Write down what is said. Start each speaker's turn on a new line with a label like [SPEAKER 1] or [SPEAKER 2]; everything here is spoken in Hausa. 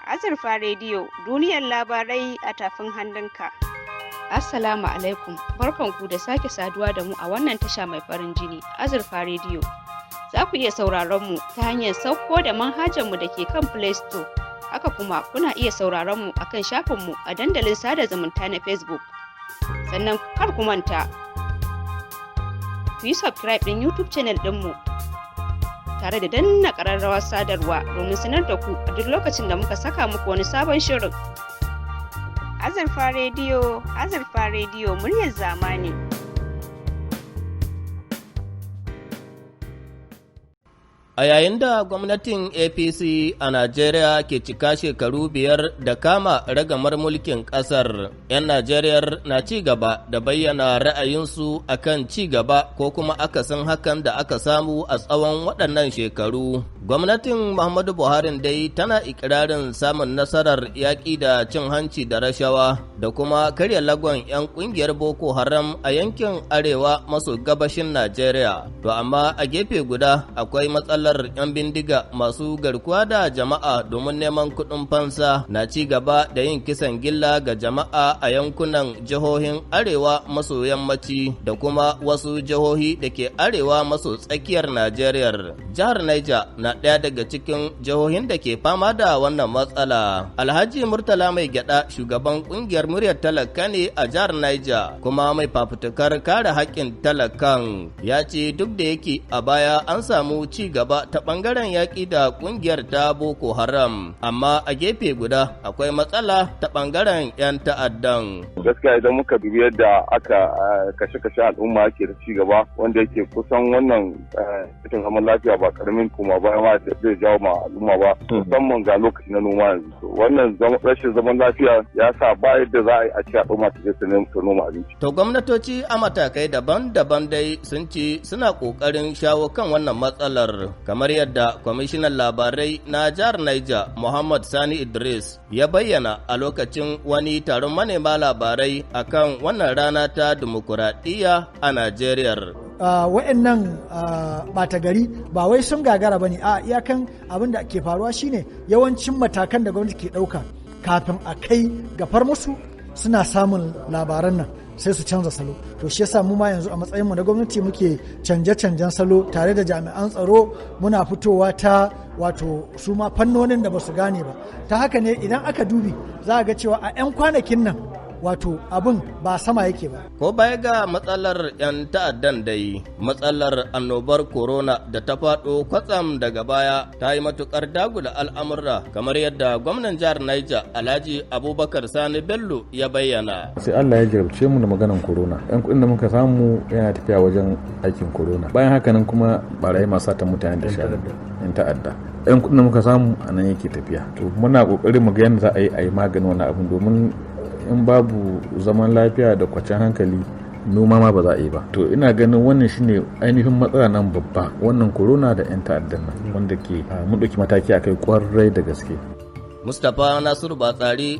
[SPEAKER 1] Azurfa Rediyo, duniyar labarai a tafin hannunka.
[SPEAKER 2] Assalamu alaikum, barkanku da sake saduwa da mu a wannan tasha mai farin jini, Azurfa Rediyo. Za ku iya sauraron mu ta hanyar sauko da manhajarmu da ke kan Play Store. Haka kuma kuna iya sauraron mu akan shafinmu a dandalin sada zumunta na Facebook. Sannan kar ku manta, ku yi subscribe ɗin YouTube channel ɗinmu tare da danna ƙararrawar sadarwa domin sanar da ku a duk lokacin da muka saka muku wani sabon shirin.
[SPEAKER 1] Azurfa Rediyo, Azurfa Rediyo, muryar zamani.
[SPEAKER 3] A yayin da gwamnatin APC a Najeriya ke cika shekaru 5 da kama ragamar mulkin ƙasar, 'yan Najeriya na ci gaba da bayyana ra'ayinsu akan ci gaba ko kuma akasin hakan da aka samu a tsawon waɗannan shekaru. Gwamnatin Muhammadu Buhari dai tana ikirarin samun nasarar yaƙi da cin hanci da rashawa da kuma karya lagon 'yan ƙungiyar Boko Haram a yankin arewa maso gabashin Najeriya. To amma a gefe guda akwai matsalar 'yan bindiga masu garkuwa da jama'a domin neman kuɗin fansa na ci gaba da yin kisan gilla ga jama'a a yankunan jihohin arewa maso yammaci da kuma wasu jihohi da ke arewa maso tsakiyar Najeriya. Jihar Niger na ɗaya daga cikin jihohin da ke fama da wannan matsala. Alhaji Murtala Mai Gyada, shugaban ƙungiyar Muryar Talaka ne a jihar Niger, kuma mai fafutukar kare haƙƙin talakan, ya ce duk da yake a baya an samu ci gaba ta ɓangaren yaƙi da ƙungiyar ta Boko Haram, amma a gefe guda akwai matsala ta ɓangaren 'yan ta'addan.
[SPEAKER 4] Gaskiya idan muka dubi yadda aka kashe-kashe al'umma yake da ci gaba, wanda yake kusan wannan cikin zaman lafiya ba karamin kuma baya ma zai jawo ma al'umma ba, musamman ga lokaci na noma yanzu. Wannan rashin zaman lafiya ya sa ba yadda za a yi a ce al'umma ta je ta noma abinci.
[SPEAKER 3] To gwamnatoci a matakai daban-daban dai sun ce suna ƙoƙarin shawo kan wannan matsalar, kamar yadda kwamishinan labarai na jihar Niger Muhammad Sani Idris ya bayyana a lokacin wani taron manema labarai akan wannan rana ta dimokuraɗiyya a Najeriya.
[SPEAKER 5] Wa'annan ɓata gari ba wai sun gagara ba ne, a iyakan abin da ke faruwa shine yawancin matakan da gwamnati ke ɗauka kafin a kai gafar musu suna samun labaran nan sai su canza salo. To shi yasa mu ma yanzu a matsayinmu na gwamnati muke canje-canjen salo tare da jami'an tsaro, muna fitowa ta wato su ma fannonin da ba su gane ba. Ta haka ne idan aka dubi za a ga cewa a 'yan kwanakin nan wato abin ba sama yake ba.
[SPEAKER 3] Ko baya ga matsalar 'yan ta'addan dai, matsalar annobar corona da ta faɗo kwatsam daga baya ta yi matuƙar dagula al'amurra, kamar yadda gwamnan jihar Niger Alhaji Abubakar Sani Bello ya bayyana.
[SPEAKER 6] Sai Allah ya jarabce mu da maganan corona. 'Yan kuɗin da muka samu yana tafiya wajen aikin corona. Bayan haka nan kuma barayi masu satan mutane da shanu 'yan ta'adda. 'Yan kuɗin da muka samu a nan yake tafiya. To muna ƙoƙarin mu ga yadda za a yi a yi maganin wannan abin, domin in babu zaman lafiya da kwanciyar hankali noma ma ba za a yi ba. To ina ganin wannan shine ainihin matsala nan babba, wannan corona da 'yan ta'addan nan, wanda ke mun ɗauki mataki akai kwarai da gaske.
[SPEAKER 3] Mustapha Nasiru Batsari,